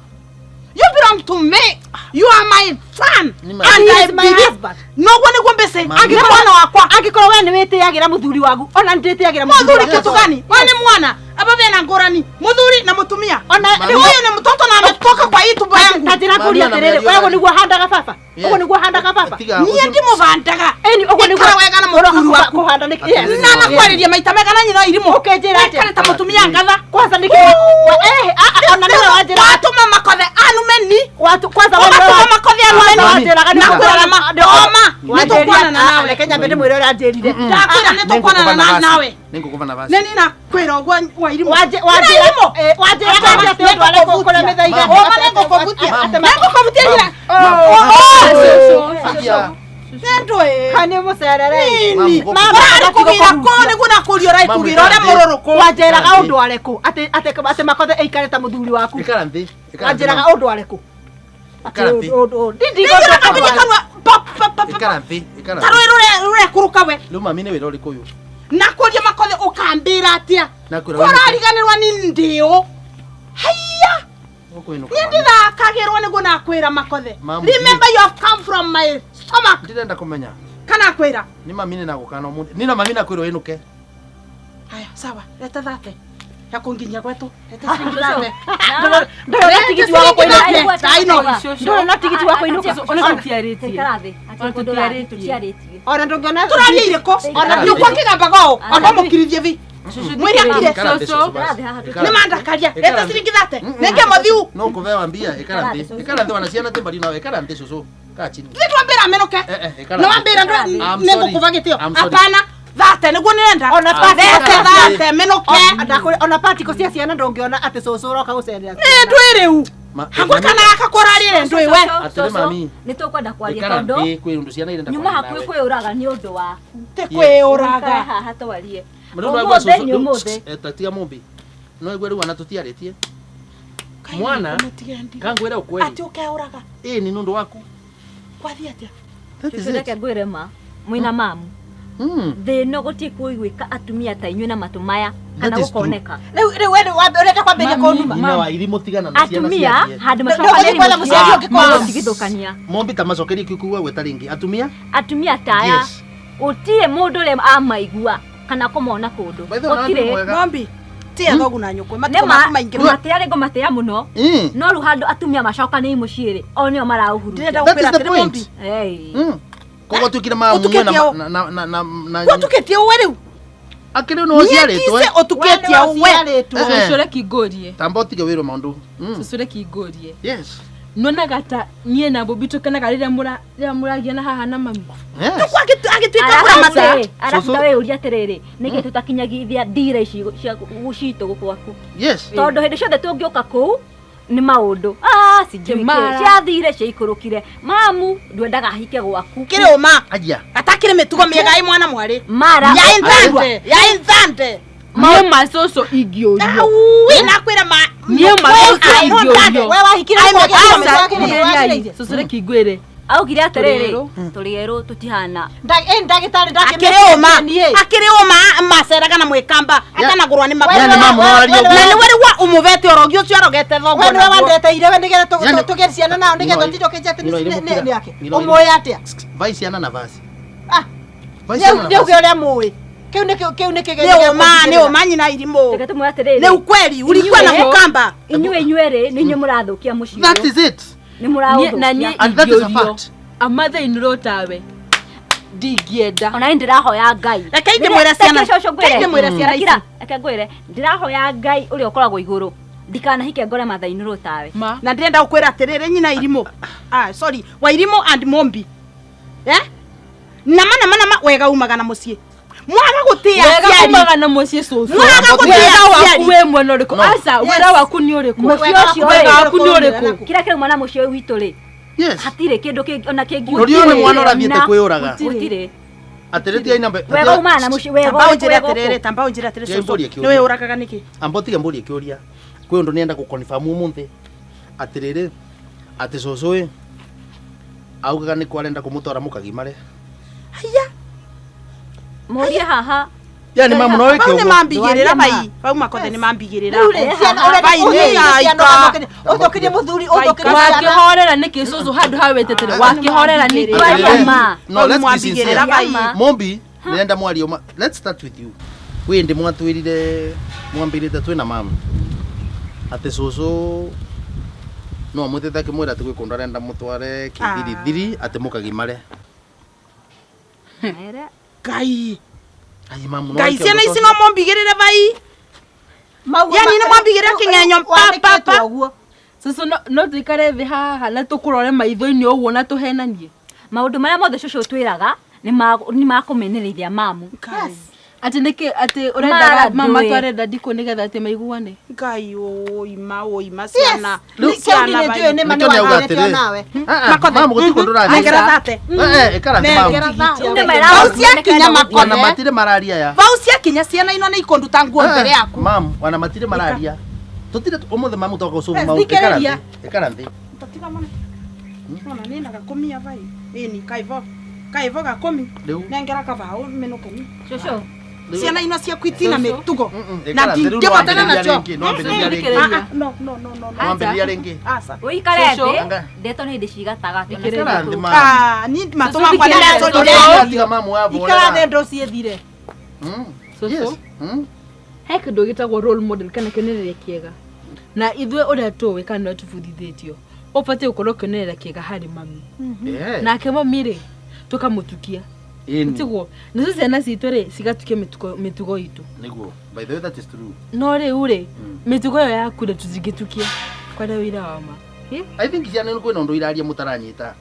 You belong to me. You are my son. And I my husband. Noguo nĩguo mbece. Angĩkorwo mwana wakwa. Angĩkorwo we nĩwĩtĩagĩra mũthuri waku. Ona nĩndĩtĩagĩra mũthuri. Kitu gani? We ni mwana. Aba bena ngũrani. Mũthuri na mũtumia. Ona huyu ni mtoto na ametoka kwa hii tumbo yangu. Ta njĩra ngũria atĩrĩrĩ, wewe nĩguo handaga baba? Ũguo nĩguo handaga baba? Niĩ ndimũbandaga. Ĩni ũguo nĩguo wega na mũthuri waku. Kũhanda nĩ yes. Na makwarĩria maita mega na nyina irimũ. Ũkĩnjĩra atĩa? Wekare ta mũtumia ngatha. Kwanza nĩkĩ? Ona nĩwe wanjĩra. Watũma makothe anumeni. Watu kwanza wewe watũma makothe anumeni. Na kwĩra ma. Ndoma. Nĩtũkwanana nawe. Reke nyambe ndĩmwĩre ũrĩa anjĩrire. Ndakwĩra nĩtũkwanana nawe. Nĩngũkũva nafasi. Nĩ ninakwĩra ũguo wa irimũ. Wanjĩra atĩ ũndũ arĩa kũrĩa mĩthaiga. Oma nĩngũkũbutia. Nĩngũkũbutia nyina. Nĩndũĩ. Kani mũcerere. Nini. Mama kũgĩra kũ nĩguo nakũria ũraikũgĩra ũrĩa mũrũrũkũ. Wanjĩraga ũndũ arĩkũ atĩ atĩ makothe ĩikare ta mũthuri waku. Ikara nthĩ. Wanjĩraga ũndũ arĩkũ? Ikara nthĩ. Ikara nthĩ. Ikara. Ta rũĩ rũrekũrũka we. Rĩu mami nĩ wĩra ũrĩkũ ũyũ? Nakũria makothe ũkambĩra atĩa? Kũrariganĩrwa nĩ ndĩũ. Haiya. Niĩ ndithakagĩrwo nĩguo nakwĩra makothe. Remember you have come from my stomach. Ndirenda kũmenya. Kana kwĩra? Nĩ mami nĩ nagũkana ũmũthĩ. Nĩ na mami nakwĩrwo ĩnũke. Haya, sawa. Leta thate. Ya kũnginyia gwetũ. Leta ciringi thate. Ndũrĩ na tigiti wa kũinũka. Ndũrĩ na tigiti wa kũinũka. Ona tũtiarĩtie. Ona ndũngĩona tũraria irĩkũ? Ona nyũkwa kĩgambaga ũũ. Amba mũkirithie vi. Mwĩre akire. Nĩ mandakaria. Leta ciringi thate. Nenge mũthiu. No kũbewa mbia. Ikara nthĩ. Ikara nthĩ wana ciana tĩ mbari nawe. Ikara nthĩ cũcũ. Kaa chini. Ithuĩ twambĩra menũke. Nĩ wambĩra nĩngũkũva gĩtĩo. Hapana. Thate nĩguo nĩrenda. Ona thate thate menũke. Ona patiko cia ciana ndũngĩona atĩ cũcũ ũroka gũcerera. Nĩ ndũĩ rĩu. Hakwa kana gaka kũrarĩre ndũĩ we. Atĩrĩ mami. Nĩ tũkwenda kwaria Ikara tondũ nthĩ kwĩ ũndũ ciana irenda nyuma kwaria hakuhĩ nawe. kwĩyũraga nĩ ũndũ waku. Ti kwĩyũraga. Haha twarie. Ũmũthĩ nĩ ũmũthĩ. Tatia Mumbi. No igue rĩu ona tũtiarĩtie. Mwana kangwĩra ũkweli. Atĩ ũkeũraga. Ĩĩ nĩ ũndũ waku. Kwathiĩ atĩa? That is it. Reke ngwĩre ma mwĩna mamu. Thĩ ĩno gũtirĩ kũiguĩka atumia ta inyuĩ na matũ maya kana gũkoneka. Rĩu rĩu we ũrenda kwambĩrĩria kũnuma. Nyina wa irimũ tigana na ciana Atumia ciarie. handũ Ndũgũthiĩ kwetha mũciari ũngĩ kwao. matigithũkania. Mumbi ta macokerie kĩu gweta rĩngĩ. Atumia? Atumia ta aya Yes. gũtirĩ mũndũ ũrĩa amaigua kana kũmona kũndũ. By the way, Gũtirĩ. mwega. Mombi. Tia thogu na nyũkwe. Matukũ Nĩma maku maingĩ. matĩa rĩ ngũmatĩa mũno. No rĩu handũ atumia macokanĩi mũciĩ rĩ o nĩo maraũhuruta. Ndĩrenda That gũkwĩra is the atĩrĩ point. Mombi. Hey. Koguo tuĩkire mamwe Ũtukĩtie na na na na na Ũtukĩtie ũwe rĩu. Akĩrĩ no ũciarĩtwo. Niĩ ũtukĩtie ũwe. Cũcũ reke ngũrie. Tamba ũtige wĩrwo maũndũ. Cũcũ reke ngũrie. Yes. Nyonaga ta niĩ na Bobi tũkenaga rĩrĩa mũragia na haha na mami. Yes. Agĩtuĩka kũramata. Arabu ta wĩyũria atĩrĩrĩ nĩkĩ tũtakinyagithia ndira ici cia citũ gũkũ gwaku. Yes. Tondũ hĩndĩ ciothe tũngĩũka kũu nĩ maũndũ. Sijui kĩ ciathire ciaikũrũkire. Mamu ndwendaga ahike gwaku. Kĩrĩ ũma. Ajia. Atakĩrĩ mĩtugo mĩega ĩ mwana mwarĩ. Mara. Ya inthande. Ya inthande. Niĩ ma cũcũ ingĩũrio. Wi nakwĩra ma. Niĩ ma cũcũ ingĩũrio. We wahikire Cũcũ reke ngwĩre. Augire atĩrĩrĩ tũrĩ erũ tũtihana. Ndagĩtarĩ Akĩrĩ ũma. Akĩrĩ ũma maceraga na mwĩkamba atanagũrwa nĩ Yani mamu waria ũguo. Na nĩwe rĩu ũmũvete ũrogi ũcio arogete thoguo. We nĩwe wandeteire we nĩgetha tũgĩe ciana nao nĩgetha ũtinde ũkĩnjia atĩ nĩ ake. Ũmũĩ atĩa? Vai ciana na vasi. Vai Nĩ uge ũrĩa mũĩ. Kĩu nĩ kĩu nĩ kĩgerio. Nĩ ũma nĩ ũma nyina irimũ. Reke tũmwĩre atĩrĩrĩ. Nĩ ukweli ulikuwa na mũkamba. Inyuĩ inyuĩ rĩ nĩ inyuĩ mũrathũkia mũciĩ. That is it. Nĩ mũraũthũkia. Na niĩ And that is a ingĩũrio. fact. Amathe-inĩ tawe. Ndingĩenda. Ona niĩ ndĩrahoya Ngai. Reke ndĩmwĩre ciana. Reke ndĩmwĩre ciana ici. Reke ngwĩre ndĩrahoya Ngai ũrĩa ũkoragwo igũrũ ndikanahike ngore matha-inĩ tawe. Na ndĩrenda gũkwĩra atĩrĩrĩ nyina irimũ. Sorry, wa irimũ and Mombi. Eh? Nama nama nama wega umaga na mũciĩ. Mwaga gũtĩa Wega aciari. umaga na mũciĩ cũcũ. Mwaga gũtĩa Wega waku aciari. wĩ mwena ũrĩkũ? Aca, wĩra waku nĩ ũrĩkũ? Mũciĩ ũcio Wega rĩ, waku nĩ ũrĩkũ? kĩrĩa kĩrauma na mũciĩ ũyũ witũ rĩ Yes. hatirĩ kĩndũ kĩngĩ ona kĩngĩ. Rũrio nĩ mwana ũrathiĩte kwĩyũraga. Gũtirĩ. Atĩrĩ tiai namba. Wega umaga na mũciĩ wega. Tamba ũnjĩre atĩrĩrĩ, tamba ũnjĩre atĩrĩrĩ Tiai cũcũ. mbũrie kĩũria. Nĩ wĩyũragaga nĩkĩ? Amba ũtige mbũrie kĩũria. Kwĩ ũndũ nĩenda gũconfirm ũmũthĩ. Atĩrĩrĩ atĩ cũcũ ĩ augaga nĩ kwa arenda kũmũtwara mũkagimare. Haiya. Mũrie haha. Yani mamu no wike Vau nĩ ũguo. mambigĩrĩra bai. Vau makothe nĩ mambigĩrĩra. Rĩu rĩ, ciana ũrenda Bai nĩ ũthũkĩrie ciana aika. ũthũkĩrie mũthuri ũthũkĩrie ciana. Wakĩhorera nĩkĩ cũcũ handũ hau wetetere wakĩhorera nĩkĩ? Twaria ma. No, let's be Mwambigĩrĩra sincere. bai. Mombi, nĩrenda mwario ma. Let's start with you. Wĩ ndĩ mwatwĩrire mwambĩrĩte twĩna mamu. Atĩ cũcũ no amwĩtĩte akĩmwĩra atĩ gwĩ kũndũ arenda mũtware kĩthirithiri atĩ mũkagimare. Ngai. Ai mamu no Ngai wĩke ciana ũndũ ici ta no mombigĩrĩre bai. Yani nĩ mwambigĩrĩra kĩng'enyo pa pa pa. Ũguo. Cũcũ no tũikare thĩ haha na tũkũrore maitho-inĩ ũguo na tũhenanie. Maũndũ marĩa mothe cũcũ twĩraga nĩ makũmenereria mamu. Atĩ nĩkĩ atĩ ũrendaga Mara mama ndũĩ. tware dadi kũ nĩgetha atĩ maiguane? Ngai ũima ũima ciana. Nĩ Ciana nĩ bai. njũĩ nĩ ma nĩ Nĩkĩo nĩauga wanarete atĩrĩ. onawe. Ah, ah, mamu gũtirĩ kũndũ ũrathiĩ. Nengera thate. Eh, eh, ĩkara thĩ mamu. Nengera thate. Nĩ mera- Vau ciakinya Ona makothe. matirĩ mararia ya. Vau ciakinya ciana ino nĩ ikunduta nguo mbere yaku. Mamu, ona matirĩ mararia. Tũtirĩ ũmũthĩ mamu toka gũcũbu Eh, mamu. Ĩkara thikĩrĩria. thĩ. Ĩkara thĩ. Tatiga mwana. Ona nĩ na gakumia bai. Ĩni kaivo. Kaivo gakumi. Rĩu. Nengera kabao mĩnũke ni. Cũcũ. Ciana ino ciaku itina mĩtugo. Mm, Na ĩkara thĩ, rĩu ndingĩhotana nĩwambĩrĩria nacio. rĩngĩ, nĩwambĩrĩria rĩngĩ. Thikĩrĩria. Ah, ah, no no no no no. Nĩwambĩrĩria rĩngĩ. Aca. Ũikare Cũcũ. thĩ. Anga. Ndeto nĩ hĩndĩ cigatagatĩ. Ĩkara thĩ mamu. Ah, ni matũ makwa nĩ Cũcũ, ndacorire. Tiga mamu Ikara waborera. thĩ ndũ ciĩthire. Mm. Cũcũ. Yes. Mm. He kĩndũ gĩtagwo role model kana kĩonereria kĩega na ithuĩ ũrĩa tũĩ kana ũrĩa tũbundithĩtio ũbatiĩ gũkorwo kĩonereria kĩega harĩ mami. Yeah. Nake mami rĩ tũkamũtukia. Ĩni. Tiguo nacio ciana citũ rĩ cigatukia mĩtugo itũ. Nĩguo. By the way that is true. No rĩu rĩ mĩtugo ĩyo yaku rĩ tũtingĩtukia kwenda wĩra wa ma. Ĩ? I think ciana nĩ kwĩna ũndũ iraria mũtaranyita.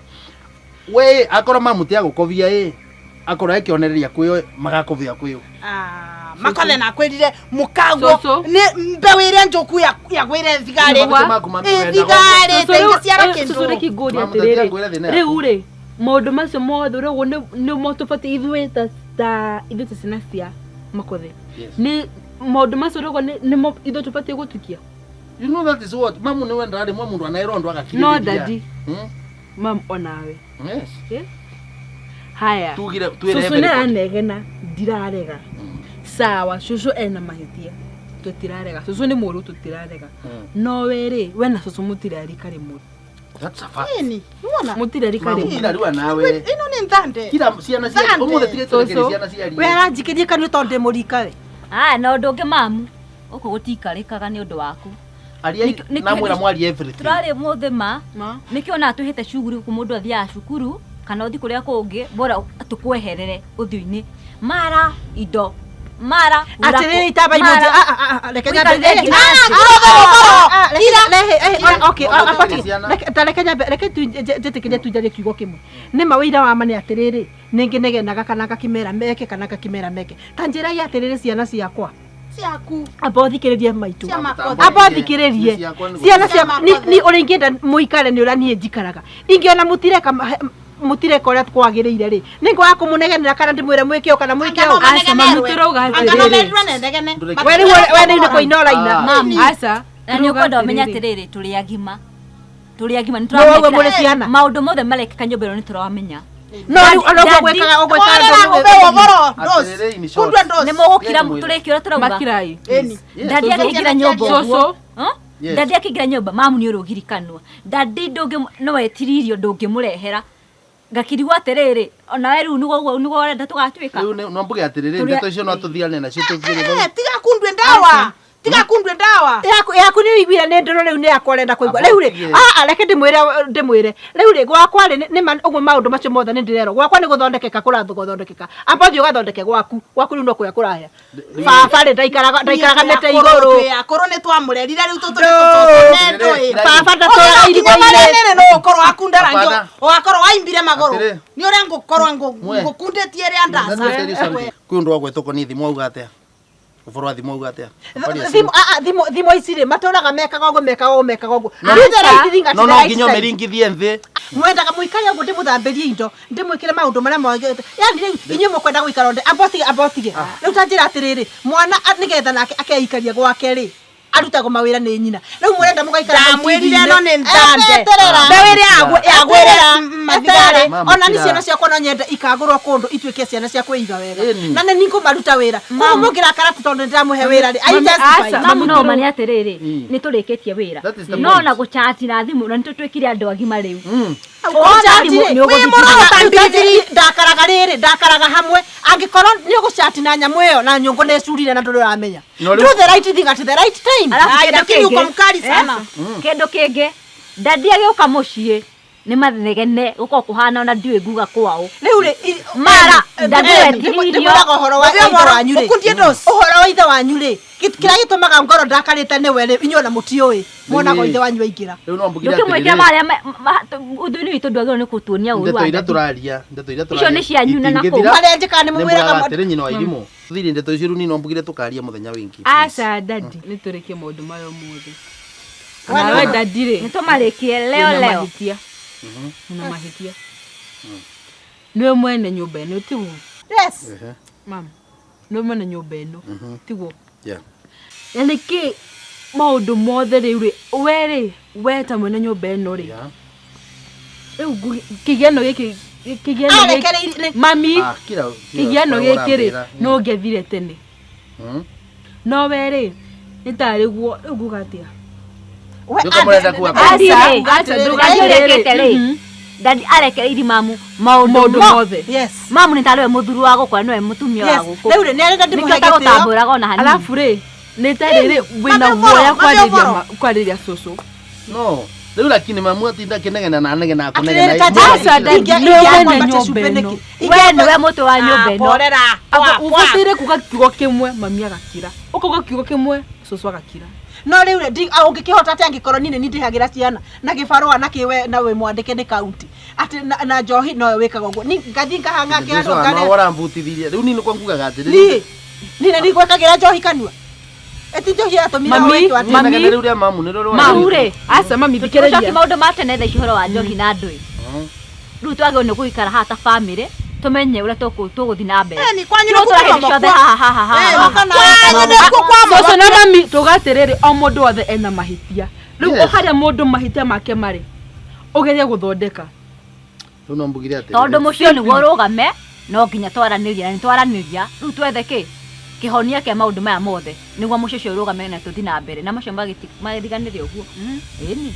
We akorwo mamu ti agũkobia ĩ akorwo ekĩonereria kwĩyo magakobia kwĩyo. Ah, makothe nakwĩrire mũkaguo Cũcũ. nĩ mbeũ ĩrĩa njũku yagwĩre thigarĩ. Mamu maku mami Ĩ wenda thigarĩ Cũcũ, rĩu- tengĩciara eh, cũcũ kĩndũ. reke ngũrie Mamu, atĩrĩrĩ tatia ngwĩre thĩna yaku. rĩu rĩ maũndũ macio mothe ũrĩa nĩmo tũbatiĩ ithuĩ ta ithuĩ ta ciana cia makothe Yes. nĩ maũndũ macio ũrĩa nĩmo ithuĩ tũbatiĩ gũtukia. You know that is what mamu nĩ wendaga rĩmwe mũndũ anaerwo ũndũ agakirĩrĩria. No daddy. Mm. Mam onawe. Yes. Eh? Haya. Tugire twĩre Cũcũ everybody. nĩaranegena ndirarega. Sawa cũcũ ena mahĩtia tũtirarega cũcũ nĩ mũũru tũtirarega no we rĩ we na cũcũ mũtirarika rĩmwe. That's a fact. Ĩni, nĩwona? Mũtirarika Mamu rĩmwe. kira rĩu nawe. Ĩno nĩ thande. Kira ciana cia Thande. ũmũthĩ tirĩ tũrekere Cũcũ. ciana ciarie. We aranjikĩrie kanua tondũ ndĩ mũrika we. Aya na ũndũ ũngĩ mamu. Gũkũ gũtiikarĩkaga nĩ ũndũ waku. Aria namwĩra mwarie everything. Tũrarĩ mũthĩ ma. Ma. Nĩkĩo ona twĩhĩte cuguri gũkũ mũndũ athiaga cukuru kana ũthiĩ kũrĩa kũngĩ bora tũkweherere ũthiũ-inĩ. Mara indo. Mara. Atĩrĩrĩ itaba imũnje. Ah ah ah reke nyambe. Ũikarĩre nginya Ta reke nyambe reke tu njĩtĩkĩrie tu njarie kiugo kĩmwe. Nĩ ma wĩira wa ma nĩ atĩrĩrĩ nĩ ngĩnegenaga kana ngakĩmera meke kana ngakĩmera meke. Ta njĩrai atĩrĩrĩ ciana ciakwa. Ciaku. Amba ũthikĩrĩrie maitũ. Cia makothe. Amba ũthikĩrĩrie. Ciana ciakwa ni ũrĩa ingĩenda mũikare nĩ ũrĩa niĩ njikaraga. Ingĩona mũtireka mũtireka ũrĩa kwagĩrĩire rĩ nĩ ngwaga kũmũnegenera kana ndĩmwĩre mwĩke ũũ kana mwĩke ũũ. Aca mami tũrauga Anga no atĩrĩrĩ. merirwo nendegene. We rĩu we rĩu nĩ kũina ũraina. Mamu. Aca. Na nĩ ũkwenda ũmenye atĩrĩrĩ tũrĩ agima. Tũrĩ agima nĩ No waue tũramenya mũrĩ ciana. maũndũ mothe marekĩka nyũmba ĩno nĩ tũramenya. No rĩu ona ũguo gwĩkaga ũgwĩkaga Ũheo ũhoro. Ndos. Atĩrĩrĩ, in short. Kundwe ndos. Nĩ mũgũkira Mwĩre. tũrĩkĩ ũrĩa tũrauga. Makirai. Ĩni. Dadi akĩingĩra nyũmba ũguo. Cũcũ. Huh? Yes. Dadi akĩingĩra nyũmba mamu nĩ ũrũgirikanwo. Dadi ndũngĩ no wetirie irio ndũngĩmũrehera. Ngakirigwo atĩrĩrĩ onawe rĩu nĩguo ũguo nĩguo ũrenda tũgatuĩka. Rĩu no mbuge atĩrĩrĩ Tũrĩa- ndeto icio no tũthiane nacio tũthiĩ Eh, tiga kundwe ndawa. Tiga kundwe ndawa. Yaku yaku nĩ ũiguire nĩ ndũrũ rĩu nĩ yakwa ũrenda kũigua rĩu rĩ Abotigie. aa reke ndĩmwĩre ndĩmwĩre rĩu rĩ gwakwa rĩ nĩ ma ũguo maũndũ macio mothe nĩ ndĩrerwo gwakwa nĩ gũthondekeka kũrathondekeka amba ũthiĩ ũgathondeke gwaku gwaku rĩu no kũrĩa kũrahĩa baba rĩ ndaikaraga ndaikaraga mĩtĩ igũrũ Akũrũ nĩ twamũrerire rĩu tũtũ Ndũ. baba ndatũraga nginya irigũ-inĩ marĩa no ũkorwo akunda rangi Hapana. ũgakorwo waimbire magũrũ Atĩrĩ. nĩ ũrĩa ngũkorwo Mwe. ngũkundĩtie rĩa Let me tell you ndaca something. Kwĩ ũndũ wa gwĩtũkwo nĩ thimũ auga atĩa? Ũboro wa thimũ auga atĩa? Kwaria thimũ aa thimũ thimũ ici rĩ matũraga mekaga ũguo mekaga ũguo mekaga ũguo No. Do the right thing at No the no right nginya time. ũmĩringithie thĩ. Mwendaga mũikare ũguo ndĩmũthambĩrie indo ndĩmwĩkĩre maũndũ marĩa mwagĩrĩte yani rĩu inyuĩ mũkwenda gũikara onde amba ũtige amba ũtige rĩu ta njĩra atĩrĩrĩ mwana nĩgetha nake akeikaria gwake rĩ arutagwo mawĩra nĩ nyina rĩu mũrenda mũgaikara Ndamwĩrire ĩno nĩ thande. Eterera. Mbeũ ĩrĩa yagwĩrĩra Mathigari Mama, ona ni kira. ciana ciakwa no nyende ikagurwo kundu ituike ciana cia kwiga wega Ĩni. na nĩ nikũmaruta wĩra koguo mũngĩrakara atĩ tondũ nĩndĩramũhe wĩra rĩ I Mami, justify. aca. Mamu no mani atiriri Mm. nĩ tũrĩkĩtie wĩra That is the no point. na gũchati na thimũ na nĩ tũtuĩkire andũ agima rĩu Wona Wona thimũ rĩ, nĩ wĩ ũgũthiĩ mũrata mbiribiri ndakaraga rĩrĩ ndakaraga hamwe angĩkorwo nĩ ũgũcati na nyamũ ĩyo na nyũngũ nĩ ĩcurire na ndũrĩ ũramenya No, rĩu- do the right thing at the right time. Alafu Ai, kĩndũ lakini kĩngĩ- uko mkali sana. Kĩndũ kĩngĩ ndadi agĩũka mũciĩ nĩ mathegene gũkorwo kũhana ona ndiũĩ nguga kwao Rĩu rĩ Mara, ndadi wetiririo. ndĩmwĩraga ũhoro wa ithe wanyu rĩ Ũkundie ndosi. ũhoro wa ithe wanyu rĩ kĩrĩa gĩtũmaga ngoro ndakarĩte nĩwe rĩ inyuĩ ona mũtiũĩ mwonaga Rĩu- ithe wanyu aingĩra Rĩu no mbugire ndũkĩmwĩkĩra atĩrĩrĩ marĩa ũthũinĩ witũ ndwagĩrĩirwo nĩ kũtuonia ũru ndeto wa iria ndadi. tũraria ndeto iria Icio tũraria nĩ cianyu na nakũu. itingĩthira. Marĩa njĩkaga nĩ Nĩ mũmwĩraga mbũraga atĩrĩ nyina wa irimũ thiri ndeto icio rĩu niĩ no mbugire tũkaria mũthenya wĩngĩ Aca dadi nĩ tũrĩkie maũndũ maya ũmũthĩ. Nawe dadi rĩ Nĩ tũmarĩkie leo wĩna leo mahĩtia. Wĩna mahĩtia. Nĩwe mwene nyũmba ĩno tiguo? yes Ehe. Mama, nĩwe mwene nyũmba ĩno tiguo? Yeah. Na nĩkĩ maũndũ mothe rĩu rĩ we rĩ we ta mwene nyũmba ĩno rĩ Yeah. rĩu kĩgĩano gĩkĩ kĩgĩano gĩkĩ Arekereirie- mami Ah, kira kĩgĩano gĩkĩ rĩ ũrambĩra. no ngethire tene Mm. no we rĩ nĩ tarĩ guo rĩu nguga atĩa We- Nĩũka mũrenda kuga Dadi rĩ, Aca, dadi ũrĩkĩte rĩ Mhm. dadi arekereirie mamu maũndũ maũndũ mothe yes mamu nĩ tarĩ we mũthuri wa gũkũ na nĩwe mũtumia wa yes gũkũ rĩu rĩ nĩ arenda nĩkĩo ndĩmũhe gĩtĩo tagũtambũraga ona hanini alafu rĩ nĩ tarĩ rĩ wĩna Mami guoya ũboro, mami ũboro. kwarĩria cũcũ No. Rĩu lakini mamu atinda akĩnegena na anegena Atĩrĩrĩ, akũnegena. ta Aca, njĩra, dadi, nĩwe ingĩamba mwene mbate nyũmba cumbĩ ĩno. nĩkĩ? we nĩwe mũtwe wa nyũmba Ah, ĩno porera. Poa, poa. ũbataire kuga kiugo kĩmwe mami agakira ũkauga kiugo kĩmwe cũcũ agakira no rĩu rĩ ũngĩkĩhota atĩa angĩkorwo niĩ nĩ niĩ ndĩhagĩra ciana na gĩbarũa na kĩwe na wĩ mwandĩke nĩ kaunti atĩ na njohi noyo wĩkaga ũguo Ni ngathiĩ ngahang'a kĩandũ No ngarĩa warambutithirie. Rĩu niĩ nĩkwa ngugaga atĩrĩrĩ. niĩ niĩ nĩ ndigwĩkagĩra njohi kanua ĩti njohi yatũmire Mami, wĩtwo atĩ mami. Inegene rĩu rĩa mamu nĩrĩo rĩu Rĩu rĩ aca mami tũticoki thikĩrĩria maũndũ ma tene thaa ici ũhoro wa njohi na ndũĩ rĩu twagĩrĩirwo nĩ gũikara haha ta bamĩrĩ tũmenye ũrĩa tũgũthiĩ na mbere Ĩni, kwanyu Tũrĩa nĩkuo tũrahĩndĩ kwamũkwa. ciothe haha haha haha Ũka na- Kwanyu nĩkuo kwamũkwa. cũcũ na mami tuga atĩrĩrĩ o mũndũ wothe ena mahĩtia rĩu Yes. o harĩa mũndũ mahĩtia make marĩ ũgerie gũthondeka Rĩu no mbugire atĩrĩrĩ. tondũ mũciĩ ũyũ nĩguo ũrũgame no nginya twaranĩria na nĩ twaranĩria rĩu twethe kĩ kĩhonia kĩa maũndũ maya mothe nĩguo mũciĩ ũcio ũrũgame na tũthiĩ na mbere na macio magĩthiganĩre ũguo ĩni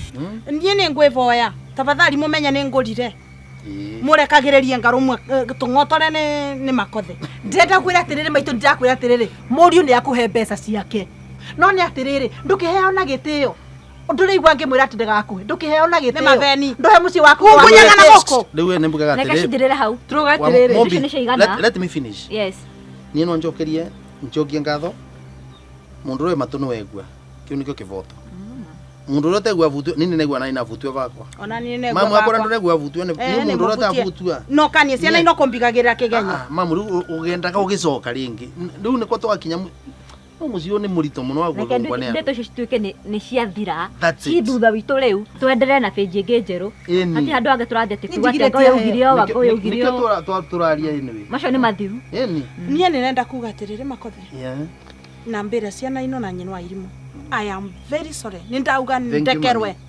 Niĩ nĩ ngwĩboya tafadhali mũmenye nĩ ngũrire Ĩĩ. mũrekagĩrĩrie ngarũmwe tũng'otore nĩ makothe ndĩrenda kwĩra atĩrĩrĩ maitũ ndĩrakwĩra atĩrĩrĩ mũriũ nĩ akũhe mbeca ciake no nĩ atĩrĩrĩ ndũkĩheo na gĩtĩo ndũrĩigua ngĩmwĩra atĩ ndagakũhe ndũkĩheo na gĩtĩo matheni. ndũhe mũciĩ waku Kungunyaga na gĩtĩo. gũkũ. Rĩu we nĩ mbugaga reke atĩrĩrĩ. cithirĩre hau tuga Wa- atĩrĩrĩ Mombi, Icio nĩ ciaigana. let me finish. yes Niĩ no njokerie njokie ngatho mũndũ ũrĩa wĩ matũ nĩ wegua kĩu nĩkĩo kĩboto mũndũ ũrĩa ũtegua butio niĩ nĩnegua nani nabutua bakwa ona niĩ nĩngua mamu akora bakwa. ndũregua butio nĩ Eh, mũndũ ũrĩa nĩmũbutie. ũtabutua no kanie ciana Yeah. ino kũmbigagĩrĩra kĩgenyo Ah, mamu rĩu ũgendaga ũgĩcoka rĩngĩ rĩu nĩkwo twakinya no mũciĩ ũyũ nĩ mũritũ mũno wa reke gũthũngwa nĩ andũ ndeto icio cituĩke nĩ ciathira That's ci it. thutha witũ rĩu twenderee na bĩnji ĩngĩ njerũ Ĩni. hatirĩ handũ hangĩ tũrathiĩ atĩ Niĩ kuga atĩ njigire anga ũyũ ti augire ũũ anga ũyũ augire Nĩkĩo ũũ tũraria anyway macio nĩ mathiru ĩni niĩ nĩrenda kuga atĩrĩrĩ makothe Yeah. na mbĩre ciana ino na nyina wa irimũ I am very sorry nĩ ndauga Thank you, ndekerwe mami.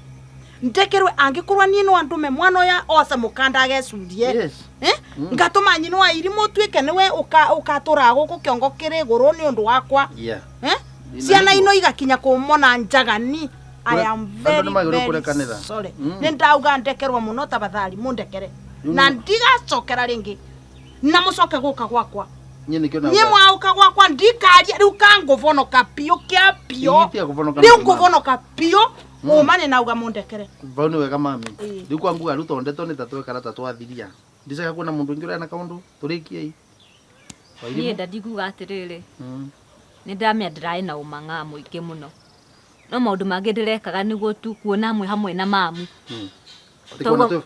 ndekerwe angĩkorwo niĩ no andũme mwana ũyũ oce mũkanda agecurie Yes. Eh? ngatũma nyina wa irimũ ũtuĩke nĩwe ũkatũra gũkũ kĩongo kĩrĩ igũrũ nĩ ũndũ wakwa Yeah. Eh? Nĩ ciana nĩguo. ino igakinya kũmona njagani I Kũre- am andũ very, nĩ magĩrĩirwo very kũrekanĩra. sorry. Mm. Nĩ ndauga ndekerwo mũno tafadhali mũndekere Rĩu na nĩ- ndigacokera rĩngĩ na mũcoke gũka gwakwa Niĩ nĩkĩo niĩ nauga mwaũka gwakwa ndikaria rĩu kangũvonoka biũ kĩa biũ Ĩĩ, tiga kũvonoka rĩu na mami. ngũvonoka biũ ũma nĩ nauga mũndekere vau nĩ wega mami rĩu kwa nguga rĩu tondũ ndeto nĩ ta twekara ta twathiria ndicaga kuona mũndũ ũngĩ ũrĩa na kaũndũ tũrĩkiei niĩ ndandiguga atĩrĩrĩ nĩ ndamenya ndĩrarĩ na ũmang'a mũingĩ mũno no maũndũ mangĩ ndĩrekaga nĩguo tu kuona hamwe hamwe na mamu Toguo-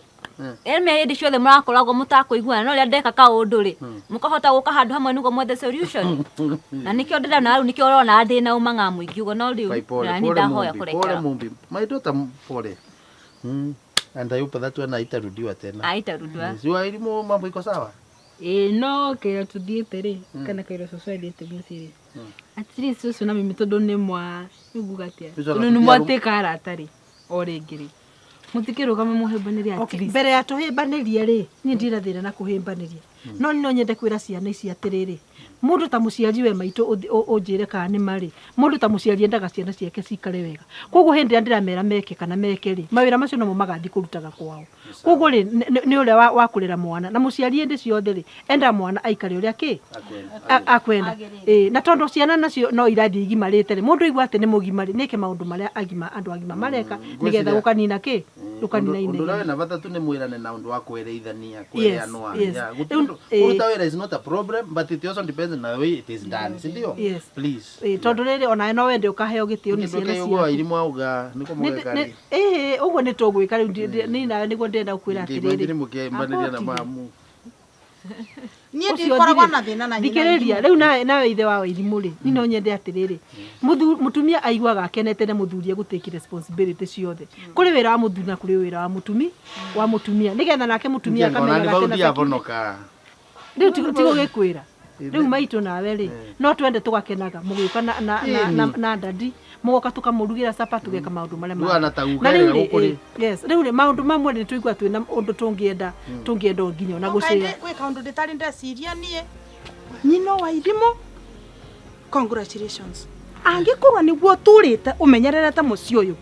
eme hĩndĩ ciothe mũrakoragwo mũtakũiguana no rĩrĩa ndeka kaũndũ rĩ mũkahota gũka handũ hamwe nĩguo mwethe solution na nĩkĩo ndĩrona rĩu nĩkĩo ũrona ndĩ na ũmang'a mũingĩ ũguo no rĩu pole nani pole ndahoya Mumbi, pole kũrekera Mumbi. My daughter pole. And I hope that one haitarudiwa tena. aitarudwa Si wa elimu mambo iko sawa? Ĩĩ no kĩrĩa tũthiĩte rĩ kana kĩrĩa cũcũ athiĩte mũciĩ rĩ at least cũcũ na mimi tondũ nĩ mwa nĩ nguga atĩa Cũcũ tondũ nĩ anatũthia mwatuĩka arata rĩ o rĩngĩ rĩ Mutikirugame muhimbanĩrie at least. Mbere ya tũhĩmbanĩrie rĩ, niĩ ndirĩ thĩna na kũhĩmbanĩria. No no nyende kwĩra ciana ici atĩrĩrĩ, mũndũ ta mũciari we maitũ ũnjĩre kana nĩ marĩ, mũndũ ta mũciari endaga ciana ciake cikare wega. Koguo hĩndĩ ĩrĩa ndĩramera meke kana meke rĩ, mawĩra macio nomo magathiĩ kũrutaga kwao. Koguo rĩ, nĩ ũrĩa wa kũrera mwana na mũciari hĩndĩ ciothe rĩ, enda mwana aikare ũrĩa kĩ akwenda. Na tondũ ciana nacio no irathiĩ igimarĩte rĩ, mũndũ aigua atĩ nĩ mũgima rĩ, nĩke maũndũ marĩa agima andũ agima mareka nĩgetha gũkanina kĩ gũkanina inegene. Ũndũ ũrĩa wĩna bata tu nĩ mwĩrane na ũndũ wa kwereithania, kwereanwa. Kũruta wĩra is not a problem, but it also depends on the way it is done, si ndio? Yes. Please. Tondũ rĩrĩ onawe no wende ũkaheo gĩtĩo nĩ ciana ciaku. Irimũ auga nĩkũ mũgeka rĩ. Ũguo nĩ tũgwĩka rĩu niĩ nawe nĩguo ndĩrenda gũkwĩra atĩrĩrĩ. Mũkĩmbanĩria na mamu. Niĩ ndikoragwo na thĩna na nyina. Thikĩrĩria rĩu nawe ithe wa Irimũ rĩ, niĩ no nyende atĩrĩrĩ, mũtumia aiguaga akenete nĩ mũthuri egũtake responsibility ciothe. Kũrĩ wĩra wa mũthuri na kũrĩ wĩra wa mũtumia nĩgetha nake mũtumia akamenyaga atĩ na rĩu tigũgĩkwĩra. Rĩu maitũ nawe rĩ, no twende tũgakenaga mũgĩũka na dadi mũgoka tũkamũrugĩra capa tũgeka maũndũ marĩa na rĩu rĩ, yes, rĩu rĩ maũndũ mamwe nĩ tũigua twĩna ũndũ tũngĩenda nginya ona gũcĩa. Gwĩ kaũndũ ndĩtarĩ ndeciria niĩ. Nyina wa Irimũ, congratulations. Angĩkorwo nĩguo ũtũrĩte ũmenyererete mũciĩ ũyũ,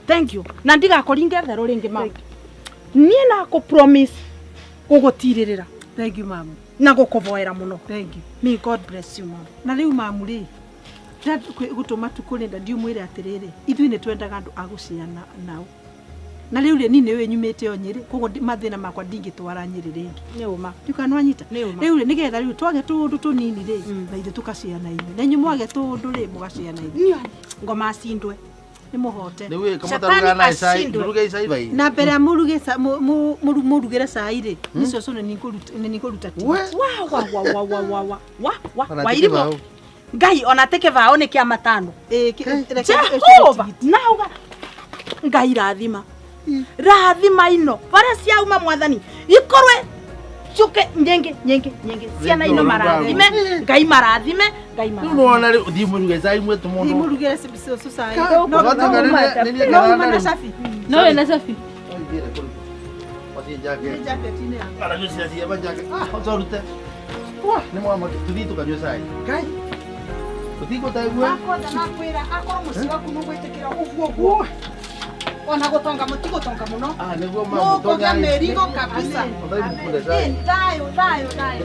thank you. Na ndigakũringa therũ rĩngĩ mama. Niĩ nakũ promise gũgũtirĩrĩra. Thank you mama. Na gũkũvoera mũno. Thank you. May God bless you mama. Na rĩu mamu rĩ, gũtũma tukũrĩ nda ndiũmwĩre atĩrĩrĩ, ithuĩ nĩ twendaga andũ a gũciana nao. Na rĩu rĩ, niĩ nĩũĩ nyumĩte o Nyĩrĩ, koguo mathĩna makwa ndingĩtwara Nyĩrĩ rĩngĩ. Nĩ ũma. Ndikanwanyita. Nĩ ũma. Rĩu rĩ, nĩgetha rĩu twage tũũndũ tũnini rĩ, na ithuĩ tũkaciana inyuĩ. Na inyuĩ mwage tũũndũ rĩ, mũgaciana ithuĩ. Ngoma acindwe. Nĩ mũhote. Na mbere ya mũrugĩre cai rĩ, nĩ cũcũ nĩ nĩngũruta tea. Wa wa wa wa wa wa wa wa wa wa Irimũ. Ngai ona teke vao nĩ kĩa matano. Jehova nauga Ngai rathima. Rathima ino bara ciauma mwathani ikorwe cuke nyingi nyingi nyingi ciana ino marathime Ngai marathime Ngai marathime. Nĩwona rĩu thiĩ mũruge cai mwetu mũno. Thiĩ mũrugĩre cũcũ cai. No uma na cabi. No wĩna cabi. Nĩ mwama tũthiĩ tũkanyue cai. Ngai. Tũtigũtaigua. Akorwo nakwĩra akorwo mũciĩ waku nĩũgwĩtĩkĩra ũguo ũguo. Ona gũtonga mũtigũtonga mũno. Nĩguo mama mũkũgĩa mĩrigo kabisa. Thayũ thayũ thayũ.